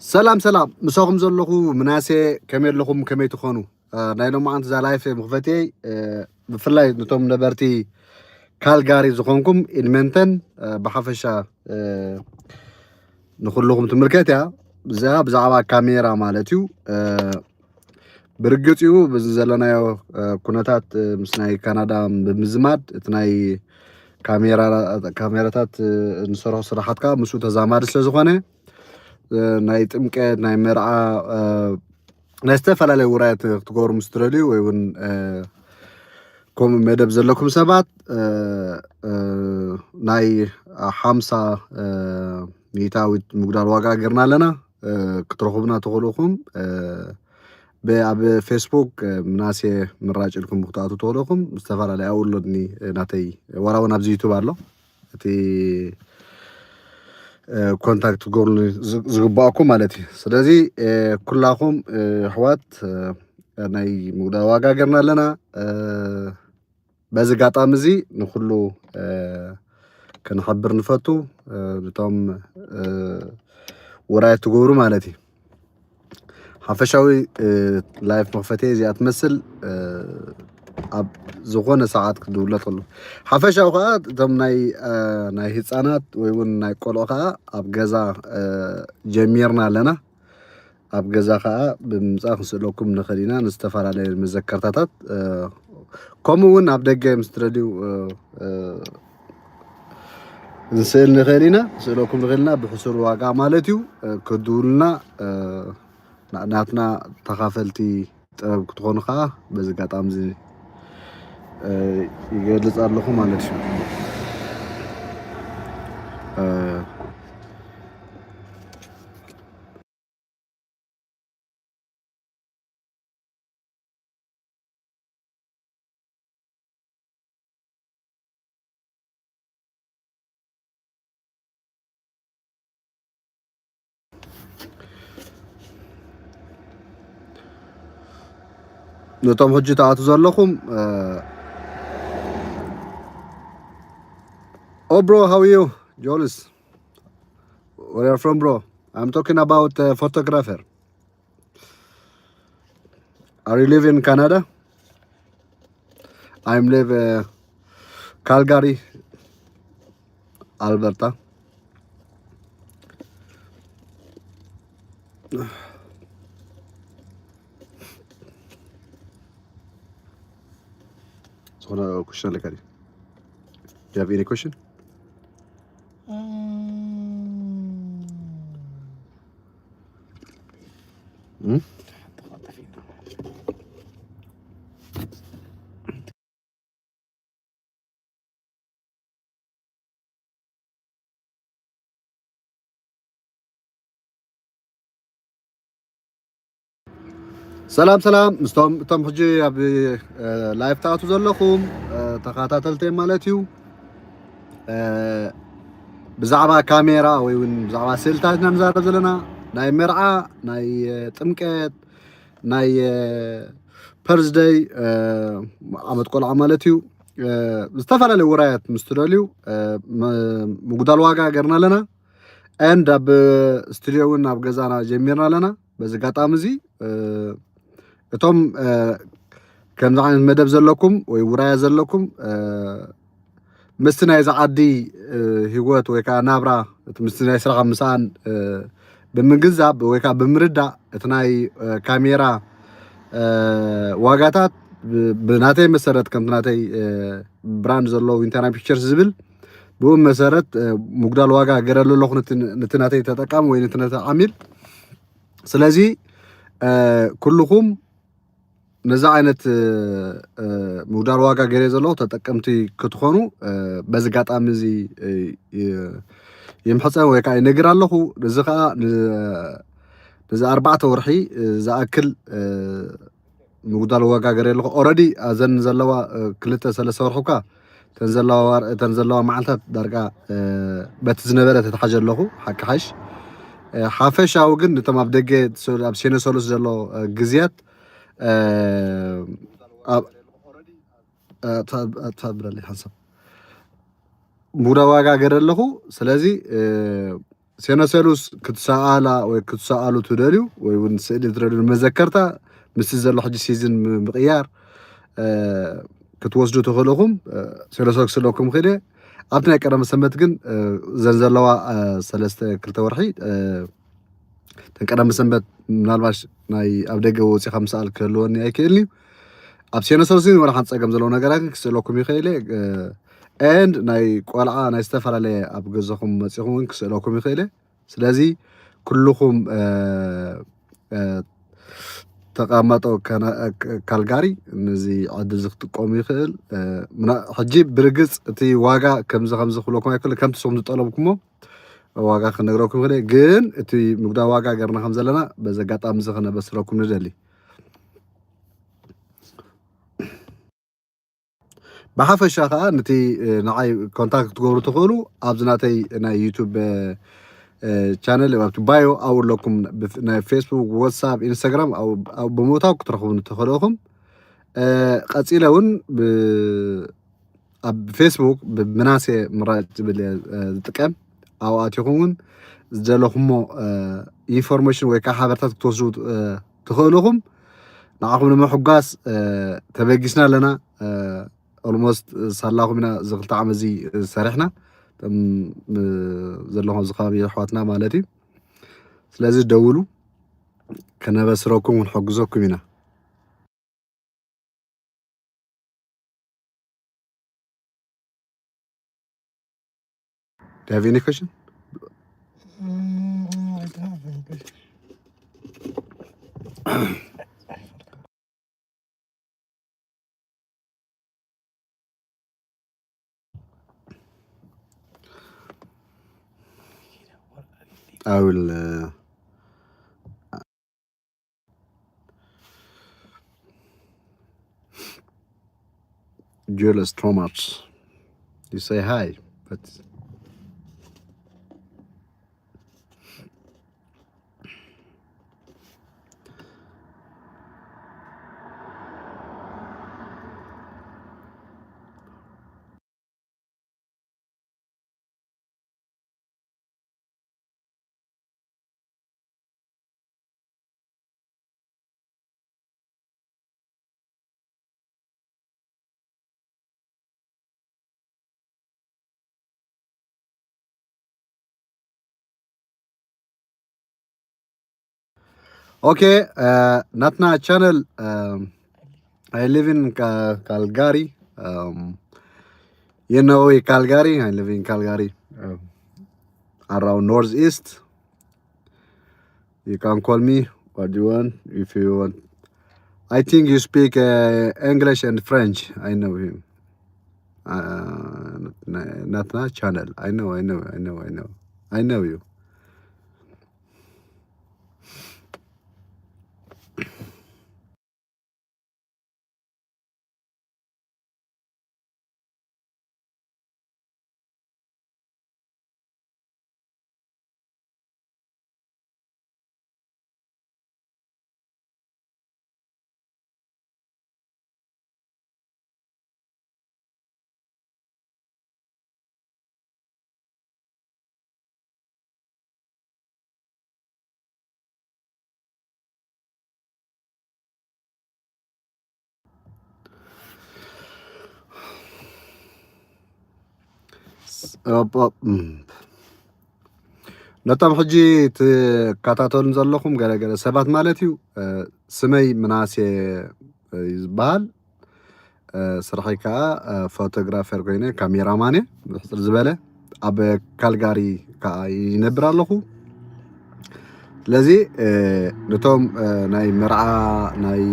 ሰላም ሰላም፣ ምሳኹም ዘለኹ ምናሴ። ከመይ ኣለኹም? ከመይ ትኾኑ? እ፣ ናይ ሎማዓንቲ እዛ ላይፍ መኽፈትየይ፣ እ፣ ብፍላይ ነቶም ነበርቲ ካልጋሪ ዝኾንኩም፣ ኤድመንተን፣ እ፣ ብሓፈሻ፣ እ፣ ንኹልኹም ትምልከት እያ። እዚኣ ብዛዕባ ካሜራ ማለት እዩ። እ፣ ብርግጽ እዩ፣ በዚ ዘለናዮ፣ እ፣ ኩነታት፣ እ፣ ምስ ናይ ካናዳ ብምዝማድ፣ እቲ ናይ ካሜራ-፣ ካሜራታት፣ እ፣ እንሰርሖ ስራሓት ከኣ ምስኡ ተዛማዲ ስለ ዝኾነ፣ እ፣ ናይ ጥምቀት፣ ናይ መርዓ፣ እ፣ ናይ ዝተፈላለዩ ውራያት ክትገብሩ ምስ ትደልዩ ወይ እውን፣ እ፣ ከምኡ መደብ ዘለኩም ሰባት፣ እ፣ እ፣ ናይ ሓምሳ፣ እ፣ ሚእታዊት ምጉዳል ዋጋ ገርና ኣለና። እ፣ ክትረኽቡና ትኽእሉ ኢኹም። እ፣ ብ-፣ ኣብ ፌስቡክ፣ እ፣ ምናሴ ምራጭ ኢልኩም ክትኣትዉ ትኽእሉ ኢኹም። ዝተፈላለዩ ኣብኡ ኣሎኒ፣ እ፣ ናተይ ዋላ እውን ኣብዚ ዩቱብ ኣሎ። እቲ፣ እ፣ ኮንታክት ክትገብሩኒ ዝ-፣ ዝግባኣኩም ማለት እዩ። ስለዚ፣ እ፣ ኩላኹም፣ እ፣ ኣሕዋት፣ እ፣ ናይ ምጉዳል ዋጋ ገርና ኣለና። እ፣ በዚ ኣጋጣሚ እዚ ንኹሉ፣ እ፣ ክንሕብር ንፈቱ፣ እ፣ ነቶም፣ እ፣ ውራይ ትገብሩ ማለት እዩ። ሓፈሻዊ፣ እ፣ ላይፍ መኽፈቲ እዚኣ ትመስል፣ እ፣ ኣብ ዝኾነ ሰዓት ክድውለት ከሎ። ሓፈሻዊ ከኣ እቶም ናይ፣ እ፣ ናይ ህጻናት ወይ እውን ናይ ቆልዑ ከኣ ኣብ ገዛ፣ እ፣ ጀሚርና ኣለና። ኣብ ገዛ ከኣ ብምምጻእ ክንስእለኩም ንኽእል ኢና፣ ንዝተፈላለየ መዘከርታታት፣ እ፣ ከምኡ እውን ኣብ ደገ ምስ ትደልዩ፣ እ፣ እ፣ ክንስእል ንኽእል ኢና፣ ክንስእለኩም ንኽእል ኢና፣ ብሕሱር ዋጋ ማለት እዩ። እ፣ ክትድውሉና፣ እ፣ ና-፣ ናትና ተኻፈልቲ ጥበብ ክትኾኑ ከኣ በዚ ኣጋጣሚ እዚ፣ እ፣ ይገልጽ ኣለኹ ማለት እዩ። እ፣ ነቶም ሕጂ ትኣትዉ ዘለኹም፣ እ፣ Oh, bro, how are you? Jolis. Where are you from, bro? I'm talking about, uh, photographer. Are you live in Canada? I'm live, uh, Calgary, Alberta. ዝኾነ ኩሽን ኣለካ ድዩ? Do you have any question? እም? ሰላም ሰላም፣ ምስቶም እቶም ሕጂ ኣብ፣ እ፣ ላይፍ ትኣትዉ ዘለኹም፣ እ፣ ተኸታተልተይ ማለት እዩ። እ፣ ብዛዕባ ካሜራ ወይ እውን ብዛዕባ ስእልታት ኢና ንዛረብ ዘለና። ናይ መርዓ፣ ናይ፣ እ፣ ጥምቀት፣ ናይ፣ እ፣ ፐርዝደይ፣ እ፣ ዓመት ቆልዓ ማለት እዩ። እ፣ ዝተፈላለዩ ውራያት ምስ ትደልዩ፣ እ፣ ም-፣ ምጉዳል ዋጋ ገርና ኣለና። ኤንድ ኣብ ስቱድዮ እውን ኣብ ገዛና ጀሚርና ኣለና። በዚ ኣጋጣሚ እዚ፣ እ፣ እቶም፣ እ፣ ከምዚ ዓይነት መደብ ዘለኩም ወይ ውራያ ዘለኩም፣ እ፣ ምስቲ ናይዚ ዓዲ፣ እ፣ ህይወት ወይ ከዓ ናብራ፣ እቲ ምስቲ ናይ ስራሕ ምስኣን፣ እ፣ ብምግንዛብ ወይ ከዓ ብምርዳእ፣ እቲ ናይ፣ እ፣ ካሜራ፣ እ፣ ዋጋታት ብ-፣ ብናተይ መሰረት፣ ከምቲ ናተይ፣ እ፣ ብራንድ ዘለዎ ዊንተርናይ ፒክቸርስ ዝብል፣ ብኡ መሰረት፣ እ፣ ምጉዳል ዋጋ ገይረሉ ኣለኹ ነቲ፣ ነቲ ናተይ ተጠቃሚ ወይ ነቲ ናተይ ዓሚል። ስለዚ፣ እ፣ ኩልኹም ነዚ ዓይነት፣ እ፣ እ፣ ምጉዳል ዋጋ ገይረ ዘለኹ ተጠቀምቲ ክትኾኑ፣ እ፣ በዚ ኣጋጣሚ እዚ፣ እ፣ ይ-፣ ይምሕጸን ወይ ከዓ ይነግር ኣለኹ። እዚ ከዓ ን-፣ ነዚ ኣርባዕተ ወርሒ፣ እ፣ ዝኣክል፣ እ፣ ምጉዳል ዋጋ ገይረ ኣለኹ። ኦረዲ እዘን ዘለዋ፣ እ፣ ክልተ ሰለስተ ወርሒ እኳ እተን ዘለዋ ዋር-፣ እተን ዘለዋ መዓልታት ዳርጋ፣ እ፣ በቲ ዝነበረ ተታሓጀ ኣለኹ፣ ሓቂ ሓሽ። እ፣ ሓፈሻዊ ግን ነቶም ኣብ ደገ፣ ኣብ ሴነሰሉስ ዘሎ፣ እ፣ ግዝያት፣ እ፣ ኣብ፣ እ፣ ታ-፣ ታ-፣ ብለለይ ሓንሳብ። ምጉዳል ዋጋ ገይረ ኣለኹ። ስለዚ፣ እ፣ ሴኖሰሉስ ክትሰኣላ ወይ ክትሰኣሉ ትደልዩ ወይ እውን ስእሊ ትደልዩ ንመዘከርታ ምስቲ ዘሎ ሕጂ ሲዝን ምቕያር ክትወስዱ ትኽእልኹም። ሴኖሰሉስ ክስእለኩም ክእል እየ። ኣብቲ ናይ ቀደም ሰንበት ግን እዘን ዘለዋ ሰለስተ ክልተ ወርሒ እተን ቀደም ሰንበት ምናልባሽ ናይ ኣብ ደገ ወፂኻ ምሰኣል ክህልወኒ ኣይክእልን እዩ። ኣብ ሴኖሰሉስ ግን ወላ ሓንቲ ፀገም ዘለዎ ነገራት ግን ክስእለኩም ይኽእል እየ። And ናይ ቆልዓ ናይ ዝተፈላለየ ኣብ ገዛኹም መፂኹም እውን ክስእለኩም ይኽእል እየ። ስለዚ ኩልኹም ተቐመጦ ካልጋሪ ነዚ ዕድል እዚ ክጥቀሙ ይኽእል። ሕጂ ብርግፅ እቲ ዋጋ ከምዚ ከምዚ ክብለኩም ኣይክእል ከምቲ ስኹም ዝጠለብኩሞ ዋጋ ክነግረኩም ይኽእል፣ ግን እቲ ምጉዳ ዋጋ ገርና ከም ዘለና በዚ ኣጋጣሚ እዚ ክነበስረኩም ንደሊ። ብሓፈሻ ከዓ ነቲ ንዓይ ኮንታክት ክትገብሩ ትኽእሉ ኣብዚ ናተይ ናይ ዩቱብ ቻነል ኣብቲ ባዮ ኣብኡ ኣለኩም። ናይ ፌስቡክ፣ ዋትሳፕ፣ ኢንስታግራም ብምእታው ክትረኽቡኒ ትኽእሉ ኢኹም። ቀፂለ እውን ኣብ ፌስቡክ ብምናሴ ምራጭ ዝብል ዝጥቀም ኣብኡ ኣቲኹም እውን ዝደለኹሞ ኢንፎርሜሽን ወይ ከዓ ሓበርታት ክትወስዱ ትኽእሉ ኢኹም። ንዓኹም ንምሕጓስ ተበጊስና ኣለና። ኦልሞስት ሳላኹም ኢና እዚ ክልተ ዓመት እዚ ሰሪሕና ዘለኹም ኣብዚ ከባቢ ኣሕዋትና ማለት እዩ። ስለዚ ደውሉ፣ ከነበስረኩም ክንሕግዘኩም ኢና። Do you have any question? I will. Uh, jealous too much. You say hi, but Okay, uh, ናትና ቻነል um, I live in Ka- Calgary. Um, you know Calgary? I live in Calgary, um, around northeast. You can call me what you want if you want. I think you speak uh, English and French. I know him. Uh, not, not channel. I know, I know, I know, I know. I know you. ነቶም ሕጂ ትከታተሉን ዘለኹም ገለገለ ሰባት ማለት እዩ። ስመይ ምናሴ እዩ ዝበሃል። ስርሐይ ከዓ ፎቶግራፈር ኮይነ ካሜራማን እየ። ብሕፅር ዝበለ ኣብ ካልጋሪ ከዓ ይነብር ኣለኹ። ስለዚ ነቶም ናይ መርዓ ናይ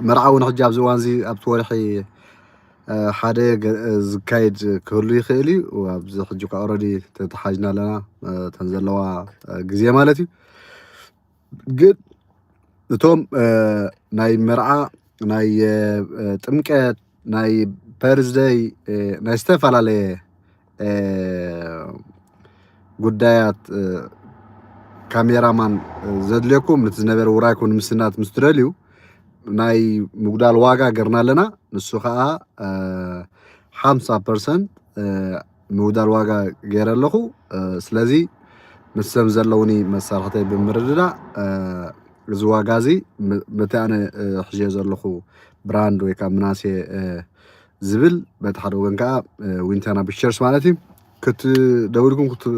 መርዓ እውን ሕጂ ኣብዚ እዋን እዚ ኣብቲ ወርሒ ሓደ ዝካየድ ክህሉ ይኽእል እዩ። ኣብዚ ሕጂ ከዓ ኦረዲ ተተሓጅና ኣለና። እተን ዘለዋ ግዜ ማለት እዩ። ግን እቶም ናይ መርዓ ናይ ጥምቀት ናይ ፐርዝደይ ናይ ዝተፈላለየ ጉዳያት ካሜራማን ዘድልየኩም ነቲ ዝነበረ ውራይኩም ንምስናት ምስ ትደልዩ ናይ ምጉዳል ዋጋ ገርና ኣለና። ንሱ ከዓ ሓምሳ ፐርሰንት ምውዳል ዋጋ ገይረ ኣለኹ። ስለዚ ምስም ዘለውኒ መሳርሕተይ ብምርድዳእ፣ እ፣ እዚ ዋጋ እዚ ም-፣ በቲ ኣነ፣ እ፣ ሕዝዮ ዘለኹ ብራንድ ወይ ከዓ ምናሴ፣ እ፣ ዝብል በቲ ሓደ ወገን ከዓ፣ እ፣ ዊንተና ፒክቸርስ ማለት እዩ። ክት-፣ ደዊልኩም ክት-፣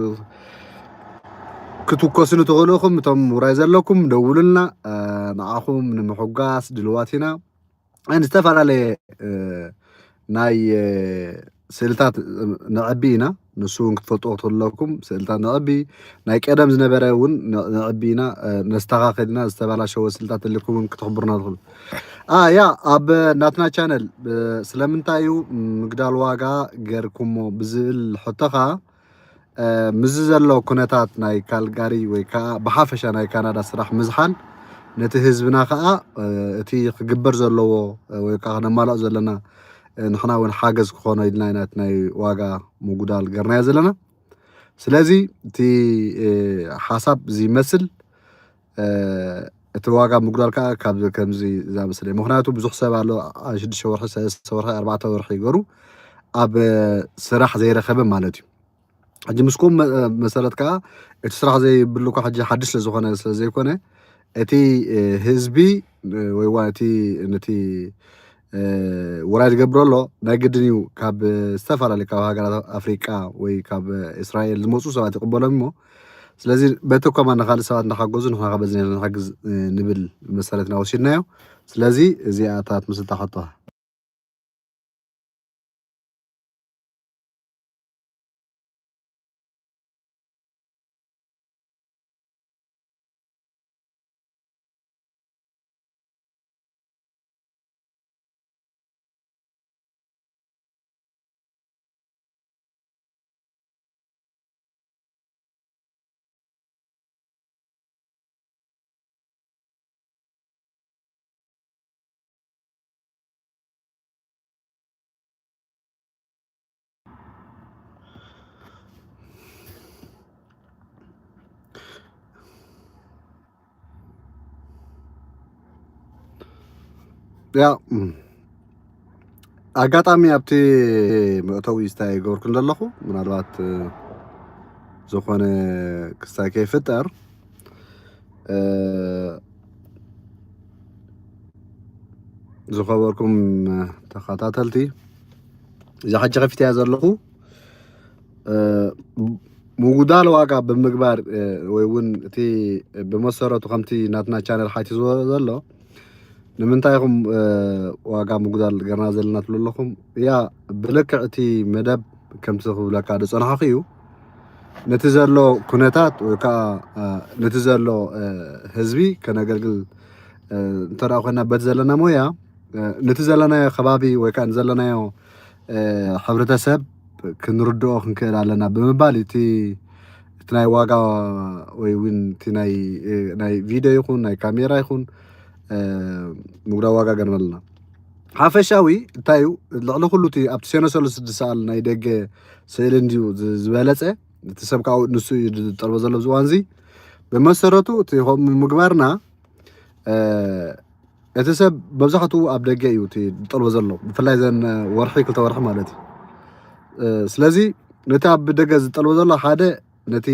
ክትውከሱኒ ትኽእሉ ኢኹም። እቶም ውራይ ዘለኩም ደውሉልና። እ፣ ንዓኹም ንምሕጓስ ድልዋት ኢና። And ዝተፈላለየ፣ እ፣ ናይ፣ እ፣ ስእልታት ነዕቢ ኢና። ንሱ እውን ክትፈልጥዎ ክትኽእሉ ኣለኩም። ስእልታት ነዕቢ፣ ናይ ቀደም ዝነበረ እውን ነ-፣ ነዕቢ ኢና፣ እ፣ ነስተኻኽል ኢና። ዝተበላሸወ ስእልታት ተልኩም እውን ክትሕብሩና ትኽእሉ። አ፣ ያ፣ ኣብ ናትና ቻነል፣ እ፣ ስለምንታይ እዩ ምግዳል ዋጋ ገርኩሞ ብዝብል ሕቶኻ፣ እ፣ ምስዚ ዘሎ ኩነታት ናይ ካልጋሪ ወይ ከዓ ብሓፈሻ ናይ ካናዳ ስራሕ ምዝሓል ነቲ ህዝብና ከዓ፣ እ፣ እቲ ክግበር ዘለዎ፣ እ፣ ወይ ከዓ ክነማልኦ ዘለና፣ እ፣ ንሕና እውን ሓገዝ ክኾኖ ኢልና ኢና እቲ ናይ ዋጋ ምጉዳል ገርናዮ ዘለና። ስለዚ እቲ፣ እ፣ ሓሳብ እዚ ይመስል። እ፣ እቲ ዋጋ ምጉዳል ከዓ ካብ ከምዚ ዝኣመሰለ እዩ። ምኽንያቱ ብዙሕ ሰብ ኣሎ፣ አ፣ ሽዱሽተ ወርሒ፣ ሰለስተ ወርሒ፣ ኣርባዕተ ወርሒ ይገሩ ኣብ፣ እ፣ ስራሕ ዘይረኸበ ማለት እዩ። ሕጂ ምስኩም መ-፣ መሰረት ከዓ እቲ ስራሕ ዘይብሉ እኳ ሕጂ ሓድሽ ስለ ዝኾነ፣ ስለ ዘይኮነ፣ እቲ፣ እ፣ ህዝቢ፣ እ፣ ወይ ዋ-፣ እቲ፣ ነቲ፣ እ፣ ውራይ ዝገብሮ ኣሎ ናይ ግድን እዩ። ካብ ዝተፈላለዩ፣ ካብ ሃገራት ኣፍሪቃ ወይ ካብ እስራኤል ዝመፁ ሰባት ይቕበሎም እሞ፣ ስለዚ በቲ ኮማ ንኻልእ ሰባት እንዳሓገዙ ንሕና ከ በዚ ንሕግዝ፣ እ፣ ንብል መሰረት ኢና ወሲድናዮ። ስለዚ እዚኣ እታ ትምስል ተሓቶ። ያ፣ እም፣ ኣጋጣሚ ኣብቲ መእተዊ ስታይ ገበርኩ እንደለኹ፣ ምናልባት፣ እ፣ ዝኾነ ክስታይ ከይፍጠር፣ እ፣ ዝኸበርኩም ተኸታተልቲ፣ እዛ ሕጂ ከፊተያ ዘለኹ፣ እ፣ ምጉዳል ዋጋ ብምግባር፣ እ፣ ወይ እውን እቲ ብመሰረቱ ከምቲ ናትና ቻነል ሓቲትዎ ዘሎ፣ ንምንታይ ኢኹም፣ እ፣ ዋጋ ምጉዳል ገርና ዘለና ትብሉ ኣለኹም? ያ፣ ብልክዕ እቲ መደብ ከምቲ ክብለካ ዝጸናሕኩ እዩ። ነቲ ዘሎ ኩነታት ወይ ከዓ፣ እ፣ ነቲ ዘሎ፣ እ፣ ህዝቢ ከነገልግል፣ እ፣ እንተ ደኣ ኮይና በቲ ዘለና ሞያ፣ እ፣ ነቲ ዘለናዮ ከባቢ ወይ ከዓ ንዘለናዮ፣ እ፣ ሕብረተሰብ ክንርድኦ ክንክእል ኣለና ብምባል እቲ፣ እቲ ናይ ዋጋ ወይ እውን እቲ ናይ፣ እ፣ ናይ ቪድዮ ይኹን ናይ ካሜራ ይኹን፣ እ፣ ምጉዳል ዋጋ ገርና ኣለና። ሓፈሻዊ እንታይ እዩ? ልዕሊ ኩሉ እቲ ኣብቲ ሴኖሰሉስ ዝሰኣል ናይ ደገ ስእሊ እንድዩ ዝ-፣ ዝበለጸ። እቲ ሰብ ከዓ ንሱ እዩ ዝጠልቦ ዘሎ ኣብዚ እዋን እዚ። ብመሰረቱ እቲ ከምኡ ምግባርና፣ እ፣ እቲ ሰብ መብዛሕትኡ ኣብ ደገ እዩ እቲ ዝጠልቦ ዘሎ፣ ብፍላይ ዘን ወርሒ ክልተ ወርሒ ማለት እዩ። እ፣ ስለዚ ነቲ ኣብ ደገ ዝጠልቦ ዘሎ ሓደ ነቲ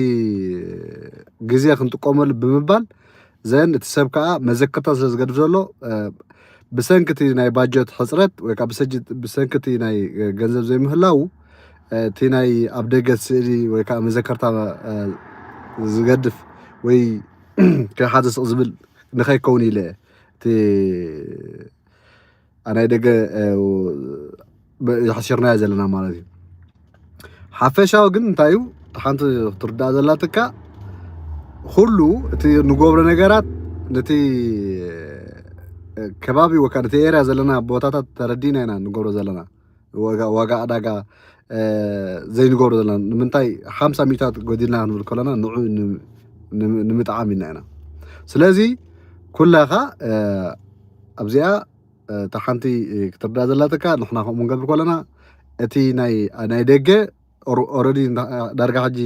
ግዜ ክንጥቀመሉ ብምባል ዘን እቲ ሰብ ከዓ መዘከርታ ስለ ዝገድፍ ዘሎ፣ እ፣ ብሰንኪ እቲ ናይ ባጀት ሕፅረት ወይ ከዓ ብሰጅ-፣ ብሰንኪ እቲ ናይ ገንዘብ ዘይምህላው፣ እ፣ እቲ ናይ ኣብ ደገ ስእሊ ወይ ከዓ መዘከርታ፣ እ፣ ዝገድፍ ወይ ከይሓዘ ስቕ ዝብል ንኸይከውን ኢለ እቲ ናይ ደገ፣ እ፣ ብ-፣ ሓሲርናዮ ዘለና ማለት እዩ። ሓፈሻዊ ግን እንታይ እዩ? ሓንቲ ክትርዳእ ዘላትካ፣ ኩሉ እቲ ንገብሮ ነገራት ነቲ፣ እ፣ ከባቢ ወይ ከዓ ነቲ ኤርያ ዘለና ቦታታት ተረዲና ኢና ንገብሮ ዘለና። ዋጋ፣ ዋጋ ዕዳጋ፣ እ፣ ዘይንገብሮ ዘለና። ንምንታይ ሓምሳ ሚእታት ጎዲልና ክንብል ከለና ንዑ ን-፣ ን-፣ ንምጥዓም ኢልና ኢና። ስለዚ ኩላኻ፣ እ፣ ኣብዚኣ፣ እ፣ እታ ሓንቲ፣ እ፣ ክትርዳእ ዘላትካ፣ ንሕና ከምኡ ንገብር ከለና እቲ ናይ፣ ናይ ደገ ኦር-፣ ኦረዲ እንዳ-፣ ዳርጋ ሕጂ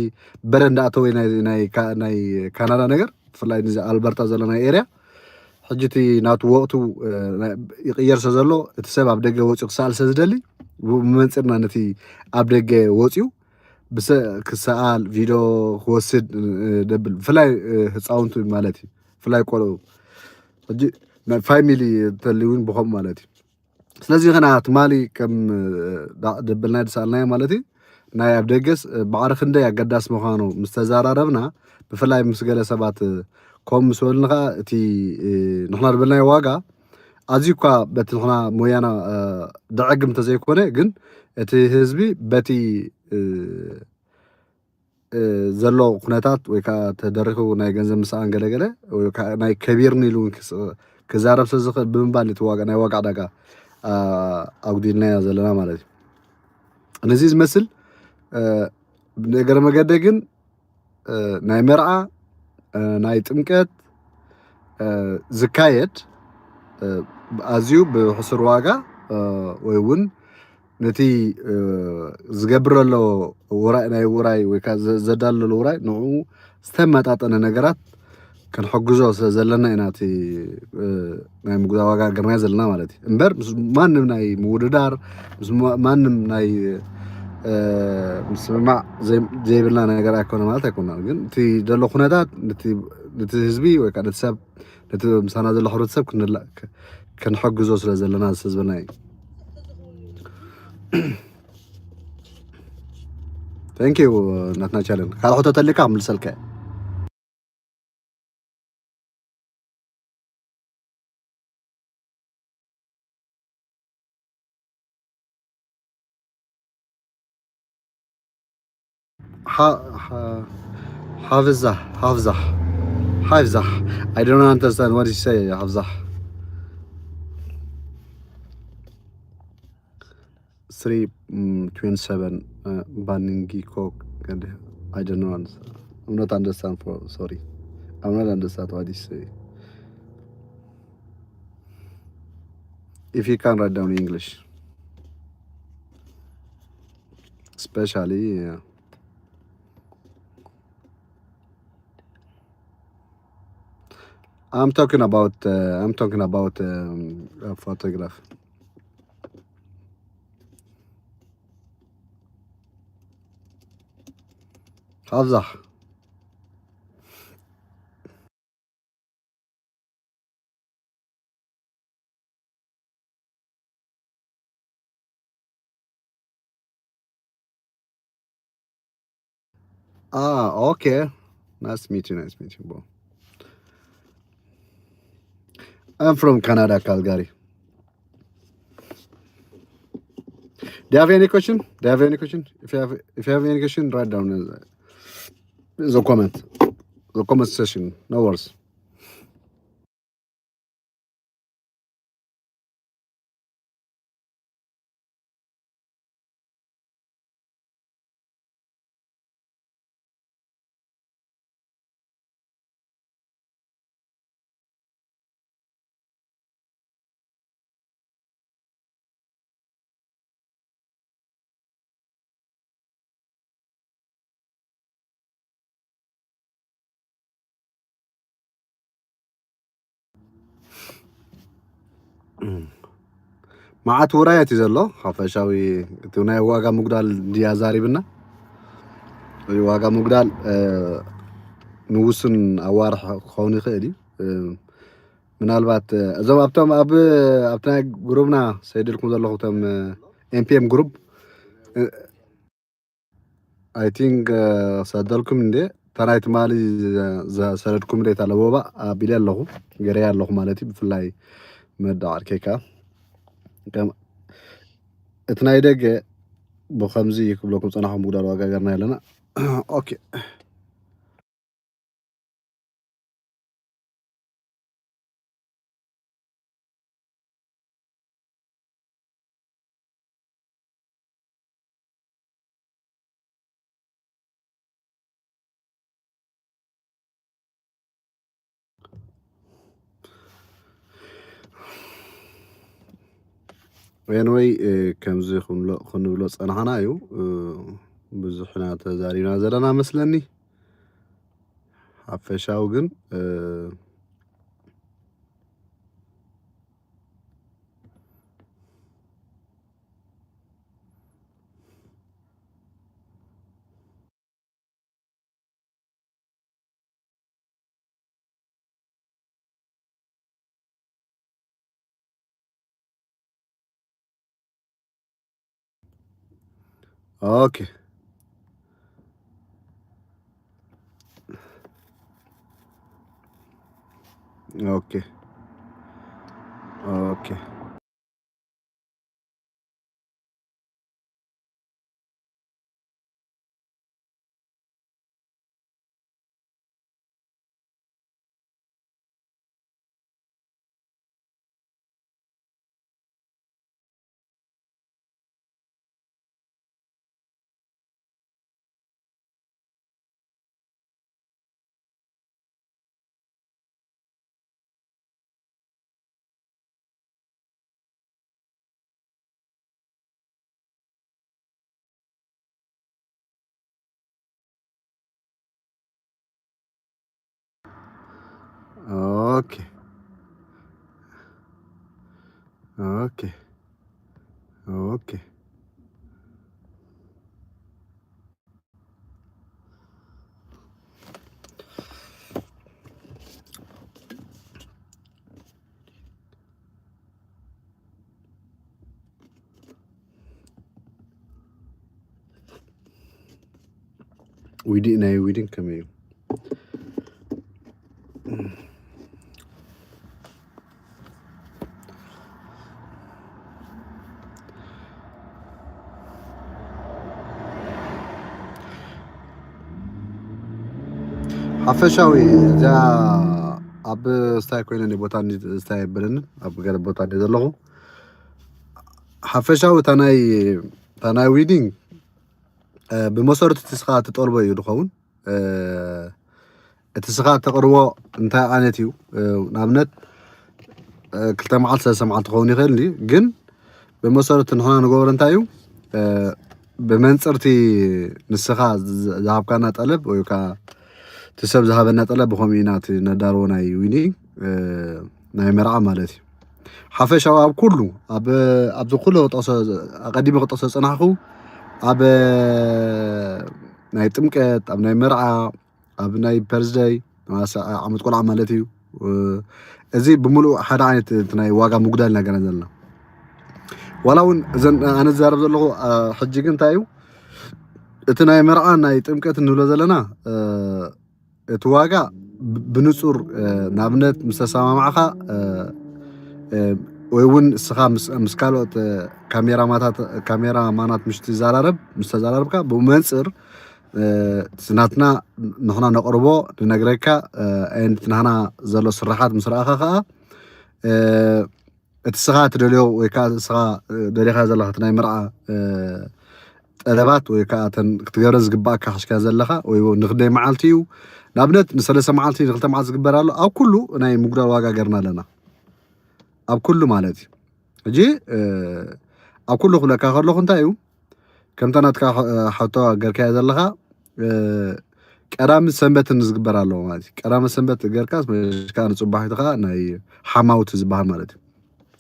በረ እንዳኣተወ ናይ፣ ናይ ካ-፣ ናይ ካናዳ ነገር፣ ብፍላይ ንዚ ኣልበርታ ዘሎ ናይ ኤርያ፣ ሕጂ እቲ ናቱ ወቕቱ፣ እ፣ ናይ፣ ይቕየር ስለ ዘሎ፣ እቲ ሰብ ኣብ ደገ ወፂኡ ክሰኣል ስለ ዝደሊ፣ ብ-፣ ብመንፅርና ነቲ ኣብ ደገ ወፂኡ ብሰ ክሰኣል ቪድዮ ክወስድ ደብል፣ ብፍላይ ህፃውንቱ ማለት እዩ፣ ብፍላይ ቆልዑ። ሕጂ ናይ ፋሚሊ እንተልውን ብኸም ማለት እዩ። ስለዚ ኸና ትማሊ ከም ደብልና ድሰኣልናዮ ማለት እዩ፣ ናይ ኣብ ደገስ ባዕሪ ክንደይ ኣገዳስ ምዃኑ ምስ ተዘራረብና፣ ብፍላይ ምስ ገለ ሰባት ከም ምስ በሉኒ ከዓ እቲ ንሕና ዝበልናዮ ዋጋ ኣዝዩ እኳ በቲ ንሕና ሞያና ደዐግም እንተዘይኮነ፣ ግን እቲ ህዝቢ በቲ ዘሎ ኩነታት ወይ ከዓ ተደሪኹ ናይ ገንዘብ ምስኣን ገለገለ ወይ ከዓ ናይ ከቢርኒ ኢሉ እውን ክዛረብ ስለ ዝኽእል ብምባል እቲ ዋጋ ናይ ዋጋ ዕዳጋ ኣጉዲልናዮ ዘለና ማለት እዩ። ነዚ ዝመስል ነገረ መገደ ግን ናይ መርዓ ናይ ጥምቀት ዝካየድ ኣዝዩ ብሕሱር ዋጋ ወይ እውን ነቲ ዝገብር ዘሎ ውራይ ናይ ውራይ ወይ ከዓ ዘዳሎ ዘሎ ውራይ ንኡ ዝተመጣጠነ ነገራት ክንሕግዞ ስለ ዘለና ኢና እቲ ናይ ምጉዛ ዋጋ ገርና ዘለና ማለት እዩ። እምበር ማንም ናይ ምውድዳር፣ ማንም ናይ ምስምማዕ ዘይብልና ነገር ኣይኮነ ማለት ኣይኮና። ግን እቲ ዘሎ ኩነታት ነቲ ህዝቢ ወይ ከዓ ነቲ ሰብ ነቲ ምሳና ዘሎ ሕብረተሰብ ክንሕግዞ ስለ ዘለና ዝሰዝበና እዩ። Thank you ናትና ቻለን። ካልእ ሕቶ ተልካ ምልሰልከ። Hafizah, Hafizah, Hafizah. I don't understand what you say, Hafizah. Three mm, twenty-seven uh, banning coke and I don't know. I'm not understand for sorry. I'm not understand what you say. If you can write down English, especially yeah. I'm talking about uh, I'm talking about um, a photograph. Hafzah. Ah, okay. Nice to meet you. Nice to meet you, bro. I'm from Canada, Calgary. Do you have any question? Do you have any question? If you have, if you have any question, write down in the, the comment, the comment section. No worries. መዓት ውራያት እዩ ዘሎ። ሓፈሻዊ እቲ ናይ ዋጋ ምጉዳል ድያ ዛሪብና። ዋጋ ምጉዳል ንውሱን ኣዋርሕ ክኸውን ይኽእል እዩ። ምናልባት እዞም ኣብቶም ኣብ ኣብቲ ናይ ግሩብና ሰይድልኩም ዘለኹ እቶም ኤምፒኤም ግሩፕ I think ሰደልኩም እንዴ? እታ ናይ ትማሊ ዘሰደድኩም እንዴ? እታ ለቦባ ኣቢለ ኣለኹ፣ ገረያ ኣለኹ ማለት እዩ። ብፍላይ መዳ ዓርከይ ከኣ ከም እቲ ናይ ደገ ብኸምዚ ክብለኩም ጸናኹም፣ ምጉዳል ዋጋ ገርና ኣለና። ኦኬ። ኤንወይ ከምዚ ክንብሎ ጸናሕና እዩ። ብዙሕ ኢና ተዛሪብና ዘለና መስለኒ። ሓፈሻዊ ግን Okay. Okay. Okay. Okay. Okay. Okay. ዊዲ ናይ ዊዲን ከመይ እዩ? ሓፈሻዊ እዚኣ ኣብ ስታይ ኮይነ እኔ ቦታ እንዲ-፣ ስታይ የብለንን፣ ኣብ ገለ ቦታ እንዲ ዘለኹ። ሓፈሻዊ እታ ናይ፣ እታ ናይ ዊዲንግ፣ እ፣ ብመሰረቱ እቲ ስኻ ትጠልቦ እዩ ዝኸውን። እ፣ እቲ ስኻ ተቕርቦ እንታይ ዓይነት እዩ? እ፣ ንኣብነት፣ እ፣ ክልተ መዓልቲ ሰለስተ መዓልቲ ክኸውን ይኽእል እዩ። ግን ብመሰረቱ ንሕና ንገብሮ እንታይ እዩ? እ፣ ብመንጽርቲ ንስኻ ዝ-፣ ዝሃብካና ጠለብ ወይ ከዓ እቲ ሰብ ዝሃበና ጠለብ ብኸምኡ ኢና እቲ ነዳርቦ ናይ ዊኒ፣ እ፣ ናይ መርዓ ማለት እዩ። ሓፈሻዊ ኣብ ኩሉ፣ ኣብ፣ ኣብዚ ኩሉ ክጠቕሶ፣ ኣቐዲመ ክጠቕሶ ዝጸናሕኩ፣ ኣብ ናይ ጥምቀት፣ ኣብ ናይ መርዓ፣ ኣብ ናይ ፐርዝደይ፣ ዓመት ቆልዓ ማለት እዩ። እ፣ እዚ ብምሉእ ሓደ ዓይነት እቲ ናይ ዋጋ ምጉዳል ኢና ገና ዘለና። ዋላ እውን እዘን ኣነ ዝዛረብ ዘለኹ፣ እ፣ ሕጂ ግን እንታይ እዩ? እቲ ናይ መርዓ ናይ ጥምቀት እንብሎ ዘለና፣ እ፣ እቲ ዋጋ ብ-፣ ብንጹር፣ እ፣ ንኣብነት ምስ ተሰማማዕካ፣ እ፣ እ፣ ወይ እውን እስኻ ምስ፣ ምስ ካልኦት፣ እ፣ ካሜራማታት፣ ካሜራ ማናት ምስ ትዘራረብ፣ ምስ ተዘራረብካ ብመንጽር፣ እ፣ እቲ ናትና ንሕና ነቕርቦ ንነግረካ፣ እ፣ and እቲ ናህና ዘሎ ስራሓት ምስ ረኣኻ ከኣ፣ እ፣ እቲ ስኻ ትደልዮ ወይ ከኣ ስኻ፣ እ፣ ደሊኻ ዘለኻ እቲ ናይ መርዓ፣ እ፣ ጠለባት ወይ ከኣ እተን ክትገብረን ዝግባኣካ ሓሽካ ዘለኻ ወይ እውን ንክንደይ መዓልቲ እዩ? ንኣብነት ንሰለስተ መዓልቲ ንክልተ መዓልቲ ዝግበር ኣሎ። ኣብ ኩሉ ናይ ምጉዳል ዋጋ ገርና ኣለና። ኣብ ኩሉ ማለት እዩ። ሕጂ፣ እ፣ ኣብ ኩሉ ክብለካ ከለኹ እንታይ እዩ? ከምታ ናትካ ሕ-፣ እ፣ ሕቶ ገርካዮ ዘለኻ፣ እ፣ ቀዳምን ሰንበትን ዝግበር ኣለዎ ማለት እዩ። ቀዳምን ሰንበት ገርካ መሽካ ንጽባሒቱ ከኣ ናይ ሓማውቲ ዝበሃል ማለት እዩ።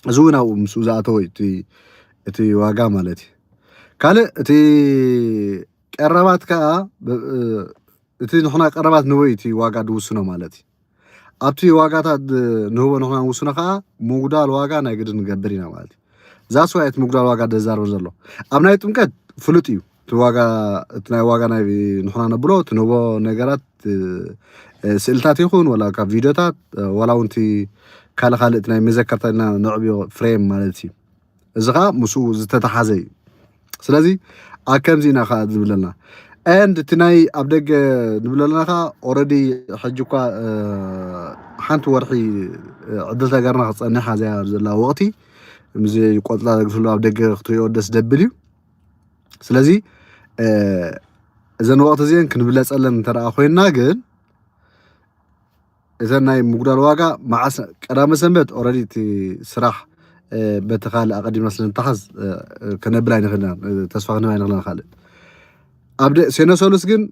እዚ እውን ኣብኡ ምስኡ ዝኣተወ እዩ እቲ፣ እቲ ዋጋ ማለት እዩ። ካልእ እቲ ቀረባት ከኣ ብ-፣ እ፣ እቲ ንሕና ቀረባት ንህቦ እዩ እቲ ዋጋ ዝውስኖ ማለት እዩ። ኣብቲ ዋጋታት ድ-፣ ንህቦ ንሕና ንውስኖ ከኣ ምጉዳል ዋጋ ናይ ግድን ንገብር ኢና ማለት እዩ። ዛስ ዋይ እቲ ምጉዳል ዋጋ ደዛርብ ዘሎ። ኣብ ናይ ጥምቀት ፍሉጥ እዩ። እቲ ዋጋ፣ እቲ ናይ ዋጋ ናይ ንሕና ነብሎ፣ እቲ ንህቦ ነገራት፣ እ፣ እ፣ ስእልታት ይኹን፣ ወላ ካብ ቪድዮታት፣ እ፣ ዋላ እውን እቲ ካልእ ካልእ እቲ ናይ መዘከርታ ኢልና ነዕብዮ ፍሬም ማለት እዩ። እዚ ኸኣ ምስኡ ዝተተሓዘ እዩ። ስለዚ ኣብ ከምዚ ኢና ኸኣ ዝብለና። And እቲ ናይ ኣብ ደገ ንብለና ኸኣ ኦረዲ ሕጂ እኳ፣ እ፣ ሓንቲ ወርሒ፣ እ፣ ዕድል ተገርና ክጸንሕ ኣዝያ ዘላ ወቕቲ፣ ምስዚ ቆጽላ ዘግፍሉ ኣብ ደገ ክትሪኦ ደስ ደብል እዩ። ስለዚ፣ እ፣ እዘን ወቕቲ እዚአን ክንብለጸለን እንተ ደኣ ኮይንና ግን፣ እተን ናይ ምጉዳል ዋጋ መዓስ ቀዳመ ሰንበት ኦረዲ እቲ ስራሕ፣ እ፣ በቲ ካልእ ኣቐዲምና ስለ ንተሓዝ፣ እ፣ እ፣ ከነብል ኣይንኽእልን ኢና፣ እ፣ ተስፋ ክንህብ ኣይንኽእልን ኢና ካልእ። ኣብ ደ-፣ ሴኖ ሰሉስ ግን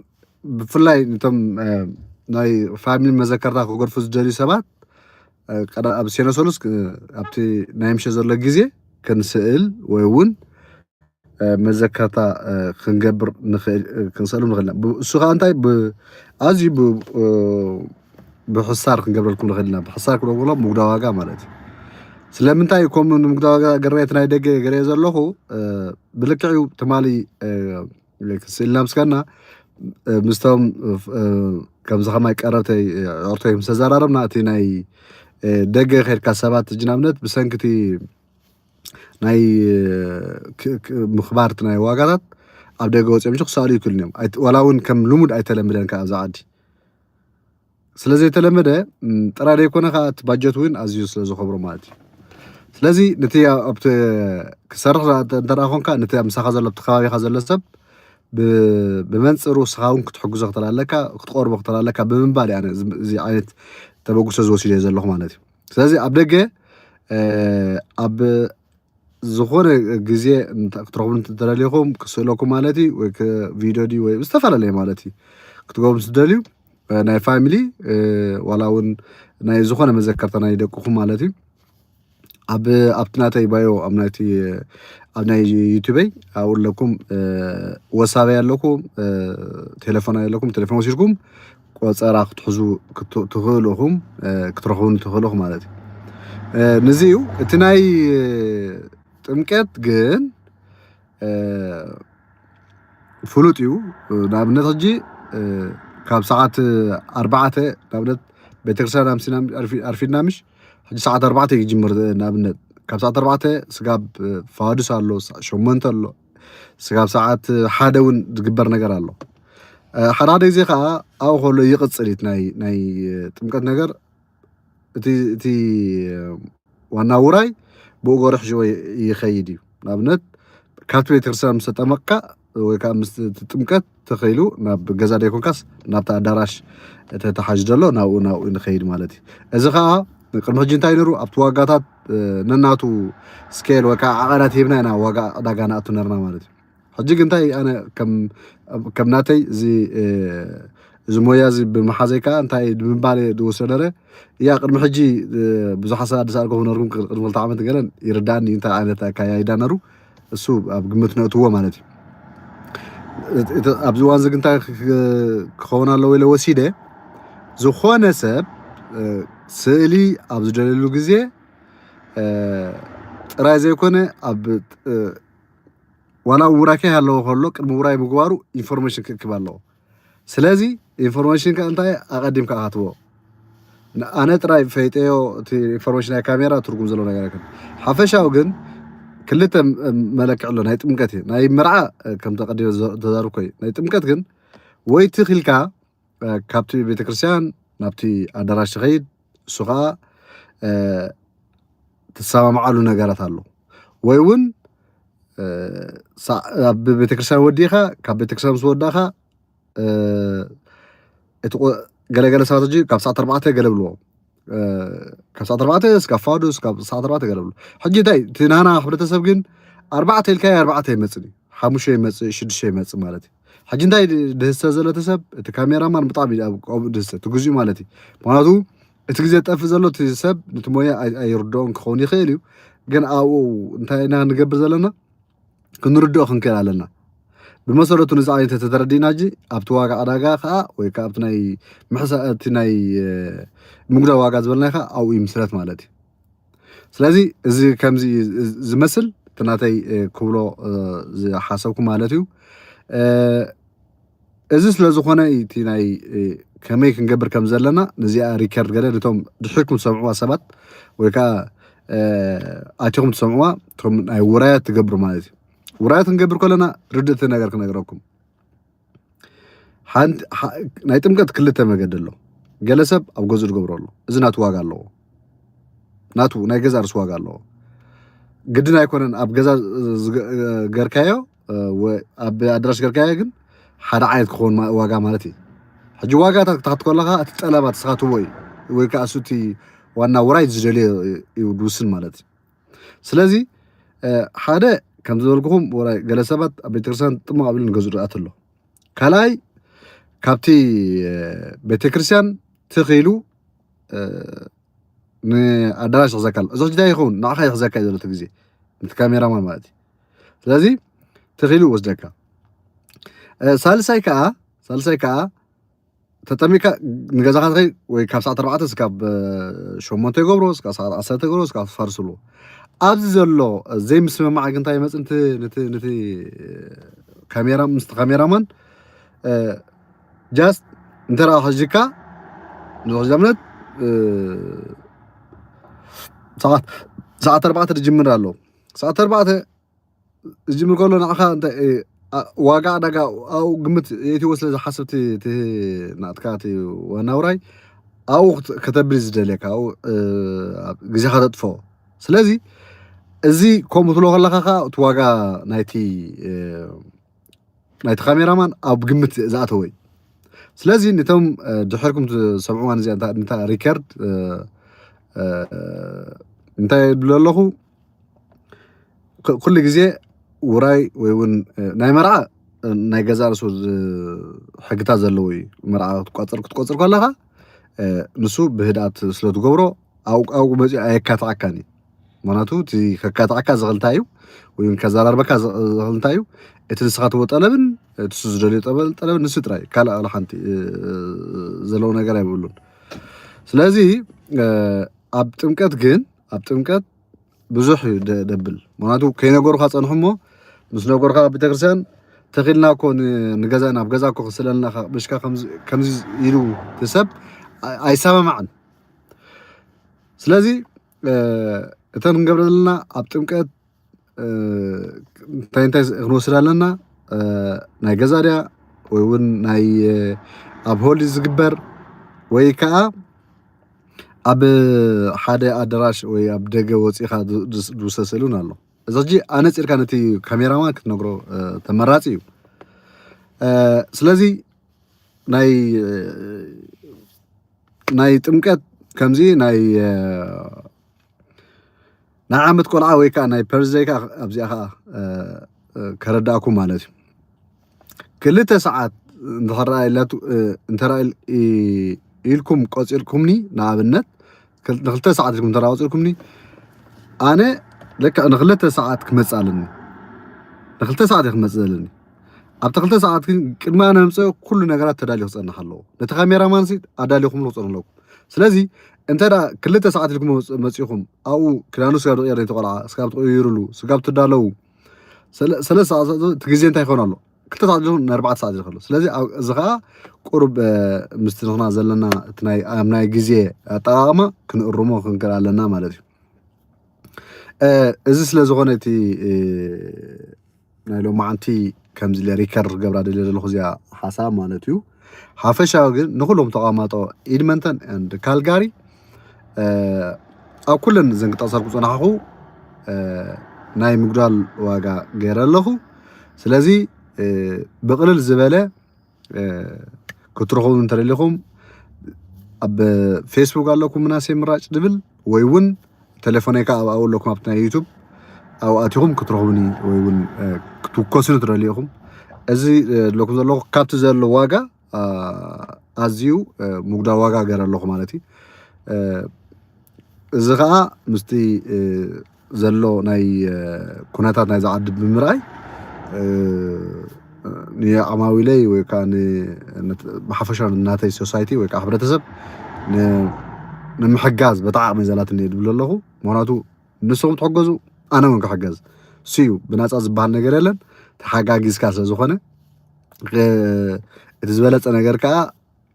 ብፍላይ ነቶም፣ እ፣ ናይ ፋሚሊ መዘከርታ ክገድፉ ዝደልዩ ሰባት፣ እ፣ ቀዳ-፣ ኣብ ሴኖ ሰሉስ፣ እ፣ ኣብቲ ናይ ምሸት ዘሎ ግዜ ክንስእል ወይ እውን፣ እ፣ መዘከርታ፣ እ፣ ክንገብር ንኽእል፣ እ፣ ክንስእሎም ንኽእል ኢና። ብ-፣ እሱ ኸኣ እንታይ ብ-፣ ኣዝዩ ብ-፣ እ፣ ብሕሳር ክንገብረልኩም ንኽእል ኢና። ብሕሳር ክብሎ ከሎ ምጉዳ ዋጋ ማለት እዩ። ስለምንታይ እዩ ከምኡ ንምጉዳ ዋጋ ገሬት ናይ ደገ ገሬ ዘለኹ፣ እ፣ ብልክዕ እዩ ትማሊ፣ እ፣ ክስእልና ምስጋና ምስቶም ከምዚ ከማይ ቀረብተይ ዕርቶይ ምስ ተዘራረብና እቲ ናይ ደገ ከድካ ሰባት እጅ ንኣብነት ብሰንክቲ ናይ ምኽባርቲ ናይ ዋጋታት ኣብ ደገ ወፂኦም ክሰኣሉ ይክእሉን እዮም። ዋላ እውን ከም ልሙድ ኣይተለምደን ከዓ ኣብዚ ዓዲ። ስለዘይተለመደ ጥራይ ዘይኮነ ከዓ እቲ ባጀት እውን ኣዝዩ ስለዝኸብሮ ማለት እዩ። ስለዚ ነቲ ኣብቲ ክሰርሕ እንተደኣ ኮንካ ነቲ ኣብ ምሳኻ ዘሎ ኣብቲ ከባቢኻ ዘሎ ሰብ ብመንፅሩ ስኻ እውን ክትሕግዞ ክተላለካ ክትቆርቦ ክተላለካ ብምባል እያ እዚ ዓይነት ተበግሶ ዝወሲደ ዘለኹ ማለት እዩ። ስለዚ ኣብ ደገ ኣብ ዝኾነ ግዜ ክትረኽቡ እንተደሊኹም ክስእለኩም ማለት እዩ፣ ወይ ቪዲዮ ድዩ ወይ ዝተፈላለየ ማለት እዩ ክትገብሩ ምስ ትደልዩ ናይ ፋሚሊ ዋላ እውን ናይ ዝኾነ መዘከርታ ናይ ደቅኹም ማለት እዩ። ኣብ ኣብቲ ናተይ ባዮ ኣብ ናይቲ ኣብ ናይ ዩቱበይ ኣብኡ ኣለኩም ወሳበይ ኣለኩም ቴሌፎን ኣለኩም ቴሌፎን ወሲድኩም ቆፀራ ክትሕዙ ትኽእሉ ኢኹም ክትረኽቡኒ ትኽእሉ ኢኹም ማለት እዩ። ንዚ እዩ እቲ ናይ ጥምቀት ግን ፍሉጥ እዩ። ንኣብነት ሕጂ ካብ ሰዓት ኣርባዕተ ንኣብነት ቤተክርስትያን ኣምሲና ኣርፊድና ምሽ ሕጂ ሰዓት ኣርባዕተ ይጅምር። ንኣብነት ካብ ሰዓት ኣርባዕተ ስጋብ ፋዱስ ኣሎ፣ ሸሞንተ ኣሎ፣ ስጋብ ሰዓት ሓደ እውን ዝግበር ነገር ኣሎ። ሓደ ሓደ ግዜ ከዓ ኣብኡ ከሎ ይቕፅል እዩ ናይ ጥምቀት ነገር። እቲ ዋና ውራይ ብኡ ገሩ ሕሽዎ ይኸይድ እዩ። ንኣብነት ካብቲ ቤተክርስትያን ምስ ተጠመቕካ ወይ ከዓ ምስ ጥምቀት ተኸይሉ ናብ ገዛ ዘይኮንካስ ናብቲ ኣዳራሽ ተተሓዥ ዘሎ ናብኡ ናብኡ ንኸይድ ማለት እዩ። እዚ ከዓ ቅድሚ ሕጂ እንታይ ነሩ ኣብቲ ዋጋታት ነናቱ ስኬል ወይ ከዓ ዓቐናት ሂብና ኢና ዋጋ ዕዳጋ ንኣቱ ነርና ማለት እዩ። ሕጂ ግን እንታይ ኣነ ከም ከም ናተይ እዚ እዚ ሞያ እዚ ብምሓዘይ ከዓ እንታይ ብምባል ዝወስደ ነረ እያ ቅድሚ ሕጂ ብዙሓት ሰባት ዝሰኣልኩ ክነርኩም ቅድሚ ክልተ ዓመት ገለን ይርዳእኒ እንታይ ዓይነት ኣካያይዳ ነሩ እሱ ኣብ ግምት ነእትዎ ማለት እዩ። ኣብዚ እዋን እዚ ግን እንታይ ክኸውን ኣለዎ ኢለ ወሲደ ዝኾነ ሰብ ስእሊ ኣብ ዝደለሉ ግዜ ጥራይ ዘይኮነ ኣብ ዋላ ውራይ ከይሃለዎ ከሎ ቅድሚ ውራይ ምግባሩ ኢንፎርሜሽን ክእክብ ኣለዎ። ስለዚ ኢንፎርሜሽን ከ እንታይ ኣቐዲምካ ኣኻትዎ ኣነ ጥራይ ፈይጠዮ እቲ ኢንፎርሜሽን ናይ ካሜራ ትርጉም ዘለዎ ነገር ኣይኮነ። ሓፈሻዊ ግን ክልተ መለክዕ ኣሎ ናይ ጥምቀት እዩ ናይ መርዓ ከም ተቀዲመ ተዛርብኮ እዩ ናይ ጥምቀት ግን ወይ ትኽልካ ካብቲ ቤተክርስትያን ናብቲ ኣዳራሽ ትኸይድ እሱ ከዓ ትሰማምዓሉ ነገራት ኣሎ ወይ እውን ኣብ ቤተክርስትያን ወዲኻ ካብ ቤተክርስትያን ምስ ወዳኻ እቲ ገለገለ ሰባት ሕጂ ካብ ሰዓት ኣርባዕተ ገለ ብልዎ ካብ ሰዓት ኣርባዕተ እስካብ ፋዱስ ካብ ሰዓት ኣርባዕተ ገለ ብልዎ ሕጂ እንታይ እቲ ናና ሕብረተሰብ ግን ኣርባዕተ ኢልካዮ ኣርባዕተ ይመፅእ ሓሙሽተ ይመፅእ ሽዱሽተ ይመፅእ ማለት እዩ። ሕጂ እንታይ ድህሰ ዘሎ እቲ ሰብ እቲ ካሜራማን ብጣዕሚ እዩ ኣብኡ ድህሰ እቲ ግዜኡ ማለት እዩ። ምክንያቱ እቲ ግዜ ጠፍእ ዘሎ እቲ ሰብ ነቲ ሞያ ኣይርድኦን ክኸውን ይኽእል እዩ። ግን ኣብኡ እንታይ ኢና ንገብር ዘለና ክንርድኦ ክንክእል ኣለና። ብመሰረቱ ነዚ ዓይነት ተተረዲእና ሕጂ ኣብቲ ዋጋ ዕዳጋ ከዓ ወይ ከዓ ኣብቲ ናይ ምሕሳ እቲ ናይ ምጉዳል ዋጋ ዝበልናይ ከዓ ኣብኡ ይምስረት ማለት እዩ። ስለዚ እዚ ከምዚ ዝመስል እቲ ናተይ ክብሎ ዝሓሰብኩ ማለት እዩ። እዚ ስለ ዝኾነ እቲ ናይ ከመይ ክንገብር ከም ዘለና ነዚኣ ሪከርድ ገለ ነቶም ድሕርኩም ትሰምዕዋ ሰባት ወይ ከዓ ኣቲኹም ትሰምዕዋ እቶም ናይ ውራያት ትገብሩ ማለት እዩ። ውራያት ክንገብር ከለና ርድእቲ ነገር ክነግረኩም። ሓንቲ ናይ ጥምቀት ክልተ መገዲ ኣሎ። ገለ ሰብ ኣብ ገዝኡ ዝገብሮ ኣሎ። እዚ ናቱ ዋጋ ኣለዎ። ናቱ ናይ ገዛ ርስ ዋጋ ኣለዎ። ግድን ኣይኮነን ኣብ ገዛ ገርካዮ ኣብ ኣዳራሽ ገርካዮ ግን ሓደ ዓይነት ክኸውን ዋጋ ማለት እዩ። ሕጂ ዋጋታት ክትሓት ከለካ እቲ ጠለባት ስኻ ትቦ እዩ ወይ ከዓ እሱ እቲ ዋና ውራይ ዝደልዮ እዩ ዝውስን ማለት እዩ። ስለዚ ሓደ ከም ዝበልኩኹም ወራይ ገለ ሰባት ኣብ ቤተክርስትያን ጥሙቕ ኣቢሉ ንገዝኡ ዝኣት ኣሎ። ካልኣይ ካብቲ ቤተክርስትያን ትኽኢሉ ንኣዳራሽ ይሕዘካ ኣሎ። እዚ ሕጂ እንታይ ይኸውን ንዓኻ ይሕዘካ እዩ ዘሎ እቲ ግዜ ነቲ ካሜራማን ማለት እዩ። ስለዚ ትኽኢሉ ይወስደካ። ሳልሳይ ከዓ ሳልሳይ ከዓ ተጠሚካ ንገዛኻ ትኸይድ ወይ ካብ ሰዓት ኣርባዕተ እስካብ ሸሞንተ ይገብሮ እስካብ ሰዓት ዓሰርተ ይገብሮ እስካብ ፈርስሉ ኣብዚ ዘሎ ዘይምስምማዕ ግን እንታይ ይመፅእ ነቲ ነቲ ካሜራ ምስ ካሜራማን just እንተ ደኣ ሕጂካ ንዝኾነ ኣብነት ሰዓት ሰዓት ኣርባዕተ ዝጅምር ኣሎ። ሰዓት ኣርባዕተ ዝጅምር ከሎ ንዓኻ እንታይ ዋጋ ዕዳጋ ኣብኡ ግምት የእትዎ ስለ ዝሓስብ ናትካ እቲ ዋና ውራይ ኣብኡ ከተብል ዝደልየካ ኣብኡ ግዜኻ ተጥፍኦ። ስለዚ እዚ ከምኡ ትብሎ ከለኻ ከዓ እቲ ዋጋ ናይቲ ናይቲ ካሜራማን ኣብ ግምት ዝኣተወ እዩ። ስለዚ ነቶም ድሕርኩም ትሰምዕዋን እዚኣ ሪከርድ እንታይ ይብል ኣለኹ፣ ኩሉ ግዜ ውራይ ወይ እውን ናይ መርዓ ናይ ገዛ ርእሱ ሕግታት ዘለዎ እዩ። መርዓ ክትቆፅር ክትቆፅር ከለካ ንሱ ብህድኣት ስለ ትገብሮ ኣብኡ መፂኡ ኣየካትዓካን እዩ። ምክንያቱ እቲ ከካትዓካ ዝኽእል እንታይ እዩ ወይ እውን ከዘራርበካ ዝኽእል እንታይ እዩ፣ እቲ ንስኻ ትቦ ጠለብን እቲ ንሱ ዝደልዮ ጠለብን ንሱ ጥራይ ካልእ ኣለ ሓንቲ ዘለዎ ነገር ኣይብሉን። ስለዚ ኣብ ጥምቀት ግን ኣብ ጥምቀት ብዙሕ እዩ ደብል። ምክንያቱ ከይነገሩካ ፀንሑ እሞ ምስ ነገሩካ ኣብ ቤተክርስትያን ተኺልና እኮ ንገዛ ናብ ገዛ እኮ ክስለልና ብሽካ ከምዚ ኢሉ ትሰብ ኣይሰማማዕን። ስለዚ እተን ክንገብረ ዘለና ኣብ ጥምቀት እንታይ እንታይ ክንወስድ ኣለና? ናይ ገዛ ድያ ወይ እውን ናይ ኣብ ሆሊ ዝግበር ወይ ከዓ ኣብ ሓደ ኣደራሽ ወይ ኣብ ደገ ወፂኻ ዝውሰሰሉን ኣሎ። እዚ ሕጂ ኣነፂርካ ነቲ ካሜራማን ክትነግሮ ተመራፂ እዩ። ስለዚ ናይ ናይ ጥምቀት ከምዚ ናይ ናይ ዓመት ቆልዓ ወይ ከዓ ናይ ፐርዝደይ ከዓ ኣብዚኣ ከዓ ከረዳእኩም ማለት እዩ። ክልተ ሰዓት እንተረኣየላቱ እንተረኣ ኢልኩም ቆፂርኩምኒ ንኣብነት ንክልተ ሰዓት ኢልኩም እንተረኣ ቆፂርኩምኒ ኣነ ልክዕ ንክልተ ሰዓት ክመፅእ ኣለኒ። ንክልተ ሰዓት እየ ክመፅእ ዘለኒ። ኣብቲ ክልተ ሰዓት ግን ቅድሚ ኣነ ምፅእ ኩሉ ነገራት ተዳልዩ ክፀንሕ ኣለዎ። ነቲ ካሜራማን ሲ ኣዳሊኹምሉ ክፀንሑ ኣለኩም። ስለዚ እንተ ደኣ ክልተ ሰዓት ኢልኩም መፅ- መፂኹም ኣብኡ ክዳኑ ስጋብ ዝቕየር ነቲ ቆልዓ ስጋብ ትቕይሩሉ ስጋብ ትዳለዉ ሰለ- ሰለስተ ሰዓት እቲ ግዜ እንታይ ይኸውን ኣሎ? ክልተ ሰዓት ኢልኩም ንኣርባዕተ ሰዓት ይኸሎ። ስለዚ ኣብ- እዚ ከዓ ቁሩብ እ፣ ምስቲ ንሕና ዘለና እቲ ናይ ኣብ ናይ ግዜ ኣጠቃቕማ ክንእርሞ ክንክእል ኣለና ማለት እዩ። እ፣ እዚ ስለ ዝኾነ እቲ እ፣ ናይ ሎማዓንቲ ከምዚ ኢለ ሪከርድ ክገብራ ደልየ ዘለኹ እዚኣ ሓሳብ ማለት እዩ። ሓፈሻዊ ግን ንኩሎም ተቐማጦ ኤድመንተን ኤንድ ካልጋሪ ኣብ ኩለን ዘን ክጠቕሰልኩ ዝጸናሕኹ ናይ ምጉዳል ዋጋ ገይረ ኣለኹ። ስለዚ ብቕልል ዝበለ ክትረኽቡ እንተደሊኹም ኣብ ፌስቡክ ኣለኩም ምናሴ ምራጭ ድብል ወይ እውን ተሌፎነይ ከዓ ኣብኡ ኣለኩም ኣብቲ ናይ ዩቱብ ኣብኡ ኣቲኹም ክትረኽቡኒ ወይ እውን ክትውከሱኒ ትደልዩ ኢኹም። እዚ ዝብለኩም ዘለኹ ካብቲ ዘሎ ዋጋ ኣዝዩ ምጉዳል ዋጋ ገይረ ኣለኹ ማለት እዩ። እዚ ከዓ ምስቲ ዘሎ ናይ ኩነታት ናይዚ ዓዲ ብምርኣይ ንዓማዊለይ ወይ ከዓ ብሓፈሻ ናተይ ሶሳይቲ ወይ ከዓ ሕብረተሰብ ንምሕጋዝ በታ ዓቕመይ ዘላትኒ እየ ድብል ኣለኹ። ምክንያቱ ንስኹም ትሕገዙ ኣነ እውን ክሕገዝ ስዩ ብናፃ ዝበሃል ነገር የለን። ተሓጋጊዝካ ስለ ዝኾነ እቲ ዝበለፀ ነገር ከዓ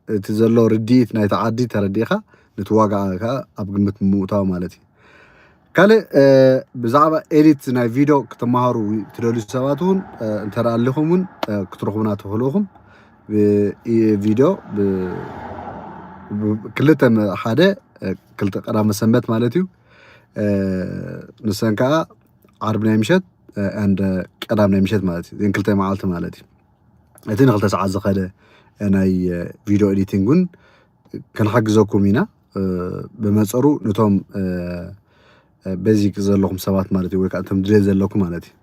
እቲ ዘሎ ርድኢት ናይቲ ዓዲ ተረዲእካ ነቲ ዋጋ ከዓ ኣብ ግምት ምእታው ማለት እዩ። ካልእ ብዛዕባ ኤዲት ናይ ቪድዮ ክትመሃሩ ትደልዩ ሰባት እውን እንተ ኣለኹም እውን ክትረኽቡና ትኽእሉ ኢኹም። ቪድዮ ክልተ ሓደ ክልተ ቀዳመ ሰንበት ማለት እዩ። ንሰን ከዓ ዓርቢ ናይ ምሸት and ቀዳም ናይ ምሸት ማለት እዩ። እዚን ክልተ መዓልቲ ማለት እዩ። እቲ ንክልተ ሰዓት ዝኸደ ናይ ቪድዮ ኤዲቲንግ እውን ክንሓግዘኩም ኢና። ብመፀሩ ነቶም ቤዚክ ዘለኹም ሰባት ማለት እዩ ወይ ከዓ እቶም ድሌት ዘለኩም ማለት እዩ።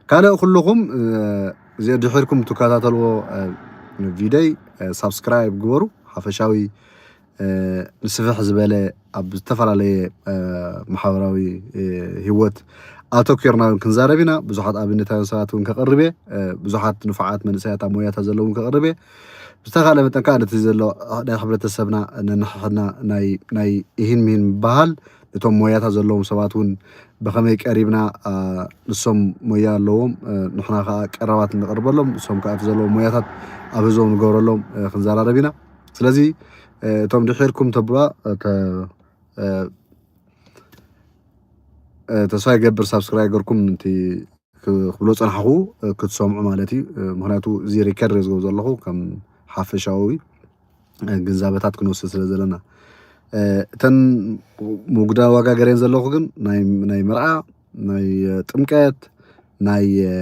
ካልእ ኩልኹም እዚ ድሕርኩም ትከታተልዎ ቪደይ ሳብስክራይብ ግበሩ። ሓፈሻዊ ንስፍሕ ዝበለ ኣብ ዝተፈላለየ ማሕበራዊ ህይወት ኣተኪርና እውን ክንዛረብ ኢና። ብዙሓት ኣብነታውያን ሰባት እውን ከቕርብ እየ። ብዙሓት ንፉዓት መንእሰያት ኣብ ሞያታት ዘለዉ እውን ከቕርብ እየ። ብዝተኻለ መጠን ከዓ ነቲ ዘሎ ናይ ሕብረተሰብና ነንሕሕና ናይ ናይ ኢሂን ምሂን ምበሃል፣ ነቶም ሞያታት ዘለዎም ሰባት እውን ብኸመይ ቀሪብና፣ አ፣ ንሶም ሞያ ኣለዎም፣ አ፣ ንሕና ከዓ ቀረባት ንቐርበሎም፣ ንሶም ከዓ እቲ ዘለዎም ሞያታት ኣብ ህዝቦም ንገብረሎም፣ አ፣ ክንዘራረብ ኢና። ስለዚ፣ አ፣ እቶም ድሒርኩም ተብሏ፣ አ፣ ተ-፣ አ፣ አ፣ ተስፋ ይገብር ሳብስክራይብ ገርኩም እቲ ክ-፣ ክብሎ ጸናሕኹ፣ እ፣ ክትሰምዑ ማለት እዩ። እ፣ ምኽንያቱ እዚ ሪከርድ ዝገብሮ ዘለኹ ከም ሓፈሻዊ፣ እ፣ ግንዛበታት ክንወስድ ስለ ዘለና። እ፣ እተን ምጉዳል ዋጋ ገረን ዘለኹ ግን ናይ፣ ናይ መርዓ፣ ናይ፣ እ፣ ጥምቀት፣ ናይ፣ እ፣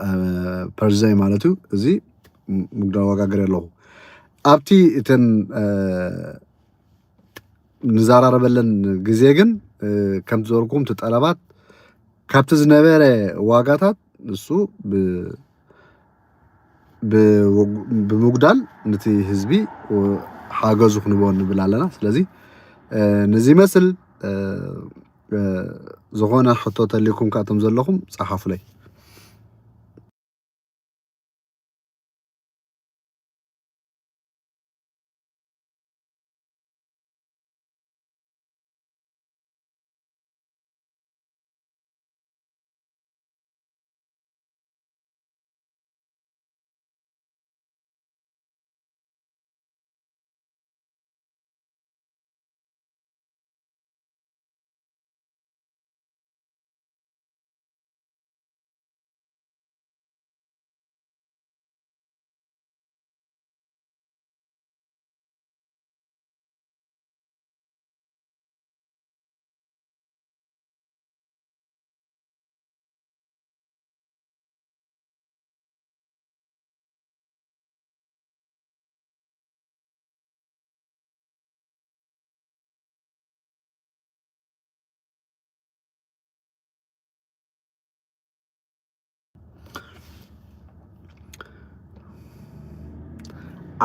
እ፣ ፐርዛይ ማለት እዩ። እዚ ምጉዳል ዋጋ ገረ ኣለኹ። ኣብቲ እተን፣ እ፣ ንዘራረበለን ግዜ ግን፣ እ፣ ከምቲ ዝበልኩም እቲ ጠለባት ካብቲ ዝነበረ ዋጋታት ንሱ ብ-፣ ብ-፣ ብምጉዳል ነቲ ህዝቢ ሓገዙ ክንቦ ንብል ኣለና። ስለዚ፣ እ፣ ነዚ ይመስል፣ እ፣ እ፣ ዝኾነ ሕቶ ተልይኩም ካብቶም ዘለኹም ጸሓፉለይ።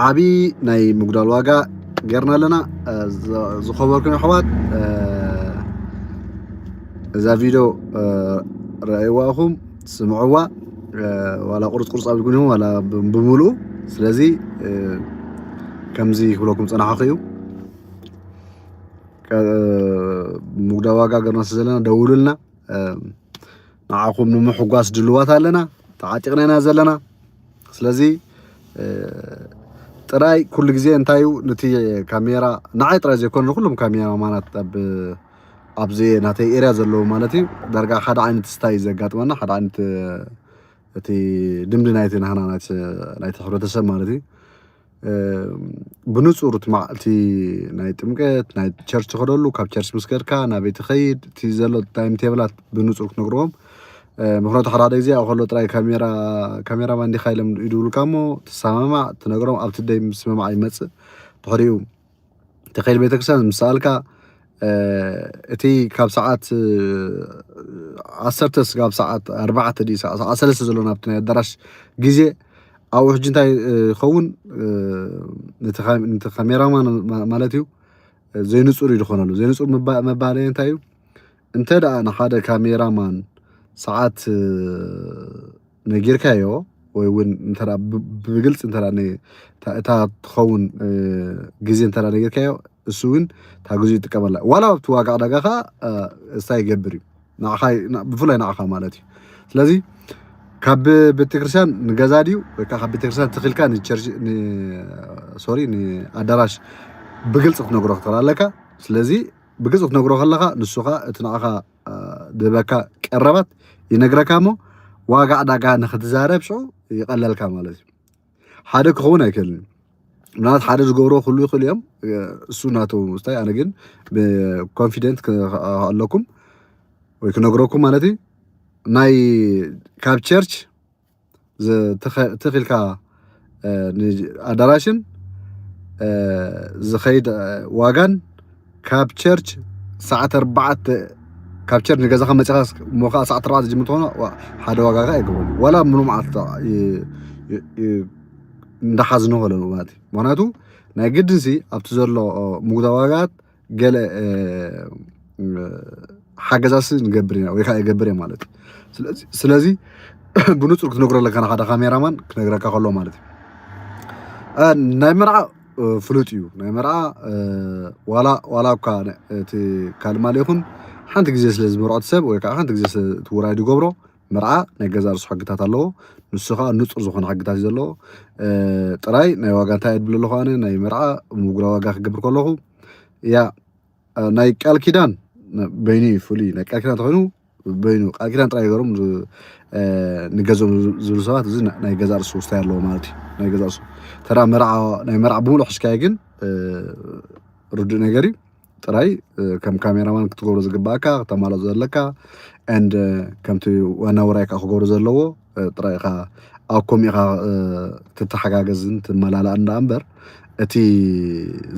ዓቢ ናይ ምጉዳል ዋጋ ጌርና ኣለና። እ፣ ዝ-፣ ዝኸበርኩም ኣሕዋት፣ እ፣ እዛ ቪድዮ፣ እ፣ ረኣይዋ ኢኹም፣ ስምዕዋ። እ፣ ዋላ ቁርጽ ቁርጽ ኣቢልኩም ኢኹም፣ ዋላ ብ-፣ ብምሉኡ። ስለዚ፣ እ፣ ከምዚ ክብለኩም ጸናሕኹ እዩ። ቀ-፣ ምጉዳል ዋጋ ጌርና ስለ ዘለና ደውሉልና። እ፣ ንዓኹም ንምሕጓስ ድልዋት ኣለና፣ ተዓጢቕና ኢና ዘለና። ስለዚ፣ እ፣ ጥራይ ኩሉ ግዜ እንታይ እዩ፣ ነቲ ካሜራ፣ ንዓይ ጥራይ ዘይኮነ፣ ንኩሎም ካሜራማናት ኣብ፣ ኣብዚ ናተይ ኤርያ ዘለዉ ማለት እዩ፣ ዳርጋ ሓደ ዓይነት ስታይ እዩ ዘጋጥመና፣ ሓደ ዓይነት፣ እ፣ እቲ ልምዲ ናይቲ ናህና ናይቲ፣ ናይቲ ሕብረተሰብ ማለት እዩ። እ፣ ብንጹር እቲ መዓልቲ ናይ ጥምቀት፣ ናይ ቸርች ትኸደሉ፣ ካብ ቸርች ምስ ከድካ ናበይ ትኸይድ፣ እቲ ዘሎ ታይም ቴብላት ብንጹር ክትነግርዎም። እ፣ ምኽንያቱ ሓደ ሓደ ግዜ ኣብ ከሎ ጥራይ ካሜራ፣ ካሜራማን ዲኻ ኢሎም ይድውሉካ እሞ ትሰማማዕ፣ ትነግሮም፣ ኣብቲ ደይ ምስምማዕ ይመጽእ። ድሕሪኡ ተኸይድ ቤተክርስትያን ምስ ሰኣልካ፣ እ፣ እቲ ካብ ሰዓት፣ እ፣ ዓሰርተ ስጋብ ሰዓት ኣርባዕተ ድዩ ሰዓት፣ ሰዓት ሰለስተ ዘሎ ናብቲ ናይ ኣዳራሽ ግዜ፣ ኣብኡ ሕጂ እንታይ፣ እ፣ ይኸውን? እ፣ ነቲ ካ-፣ ነቲ ካሜራማን ማ-፣ ማለት እዩ፣ እ፣ ዘይንጹር እዩ ዝኾነሉ። ዘይንጹር ምባ-፣ መባለይ እንታይ እዩ? እንተ ደኣ ንሓደ ካሜራማን ሰዓት፣ እ፣ ነጊርካዮ፣ ወይ እውን እንተ ደኣ ብ-፣ ብግልጺ እንተ ደኣ ነ-፣ እታ፣ እታ ትኸውን፣ እ፣ ግዜ እንተ ደኣ ነጊርካዮ፣ እሱ እውን እታ ግዜኡ ይጥቀመላ። ዋላ ኣብቲ ዋጋ ዕዳጋ ኸኣ፣ እ፣ እሳ ይገብር እዩ። ንዓኻ፣ ን-፣ ብፍላይ ንዓኻ ማለት እዩ። ስለዚ ካብ ቤተክርስትያን ንገዛ ድዩ ወይ ከዓ ካብ ቤተክርስትያን ትኺልካ ንቸርች፣ ን-፣ ሶሪ፣ ንኣዳራሽ ብግልጺ ክትነግሮ ክትኽእል ኣለካ። ስለዚ ብግልጺ ክትነግሮ ከለኻ ንሱ ኸኣ እቲ ንዓኻ፣ እ፣ ዝህበካ ቀረባት ይነግረካ እሞ ዋጋ ዕዳጋ ንኽትዛረብ ሽዑ ይቐለልካ ማለት እዩ። ሓደ ክኸውን ኣይክእልን እዩ። ምናልባት ሓደ ዝገብሮ ክህሉ ይኽእሉ እዮም። እ፣ እሱ ናቱ ምስታይ፣ ኣነ ግን ብኮንፊደንት ክ-፣ ኣለኩም ወይ ክነግረኩም ማለት እዩ። ናይ ካብ ቸርች ዝ-፣ ትኸ-፣ ትኺልካ፣ እ፣ ን-፣ ኣዳራሽን፣ እ፣ ዝኸይድ፣ እ፣ ዋጋን ካብ ቸርች ሰዓት ኣርባዕተ፣ ካብ ቸርች ንገዛኻ መጺኻ እሞ ኸዓ ሰዓት ኣርባዕተ ዝጅምር ተኾነ ዋ-፣ ሓደ ዋጋ ኸዓ ኣይገብሮን። ዋላ ምሉእ መዓልቲ ይ-፣ ይ-፣ ይ-፣ እንዳሓዝኑ ከለዉ ማለት እዩ። ምኽንያቱ ናይ ግድንሲ ኣብቲ ዘሎ፣ እ፣ ምጉዳል ዋጋት ገለ፣ እ፣ እ፣ ሓገዛሲ ንገብር ኢና ወይ ከዓ ይገብር እየ ማለት እዩ። ስለዚ፣ ስለዚ ብንጹር ክትነግሮ ኣለካ ንሓደ ካሜራማን ክነግረካ ከሎ ማለት እዩ። እ፣ ናይ መርዓ እ፣ ፍሉጥ እዩ። ናይ መርዓ እ፣ ዋላ ዋላ እኳ ነ- እቲ ካልእ ማል ይኹን ሓንቲ ግዜ ስለ ዝመርዖ እቲ ሰብ ወይ ከዓ ሓንቲ ግዜ ስለ እቲ ውራይ ዝገብሮ መርዓ ናይ ገዛ ርእሱ ሕግታት ኣለዎ። ንሱ ከዓ ንጹር ዝኾነ ሕግታት እዩ ዘለዎ። እ፣ ጥራይ ናይ ዋጋ እንታይ እየ ዝብል ኣለኹ ኣነ ናይ መርዓ ምጉራ ዋጋ ክገብር ከለኹ ያ እ፣ ናይ ቃል ኪዳን ነ- በይኑ እዩ ፍሉይ ናይ ቃል ኪዳን ተኾይኑ በይኑ ቃል ኪዳን ጥራይ ገሮም ንገዞም ዝብሉ ሰባት እዚ ና- ናይ ገዛ ርእሱ ውስታይ ኣለዎ ማለት እዩ። ናይ ገዛ ርእሱ ተራ መርዓ ናይ መርዓ ብምሉእ ሕሽካየ ግን እ፣ ርዱእ ነገር እዩ። ጥራይ እ፣ ከም ካሜራማን ክትገብሮ ዝግባእካ ክተማልኦ ዘለካ and ከምቲ ዋና ውራይ ከዓ ክገብሮ ዘለዎ እ፣ ጥራይ ኢኻ ኣብ ኮም ኢኻ እ፣ ትተሓጋገዝን ትመላላእን ደኣ እምበር እቲ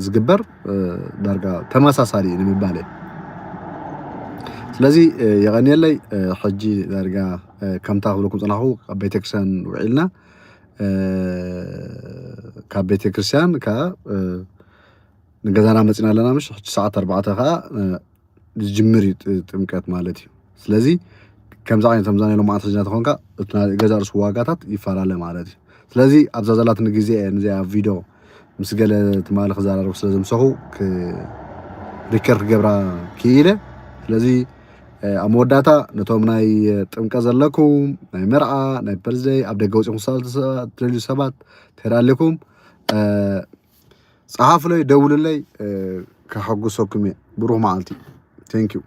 ዝግበር እ፣ ዳርጋ ተመሳሳሊ እዩ ንምባል እየ። ስለዚ እ፣ የቐንየለይ እ፣ ሕጂ ዳርጋ እ፣ ከምታ ክብለኩም ፅናኹ ኣብ ቤተክርስትያን ውዒልና እ፣ ካብ ቤተክርስትያን ከዓ እ፣ ንገዛና መፂና ኣለና ምሽ ሕጂ ሰዓት ኣርባዕተ ከዓ እ፣ ዝጅምር እዩ ጥ- ጥምቀት ማለት እዩ። ስለዚ ከምዚ ዓይነት ከምዛ ናይ ሎማዓት ሕዝና ተኾንካ እቲ ናይ ገዛ ርእሱ ዋጋታት ይፈላለ ማለት እዩ። ስለዚ ኣብዛ ዘላትኒ ግዜ እየ ንዚኣ ቪድዮ ምስ ገለ ትማሊ ክዘራረብ ስለ ዘምሰኹ ክ- ሪከርድ ክገብራ ክኢለ። ስለዚ እ፣ ኣብ መወዳእታ ነቶም ናይ ጥምቀት ዘለኩም ናይ መርዓ ናይ በርዝደይ ኣብ ደገ ወፂኹም ክሳብ ትደልዩ ሰባት ተዳሊኩም እ፣ ፀሓፉለይ ደውሉለይ እ፣ ከሐጉሰኩም እየ። ብሩኽ መዓልቲ። Thank you።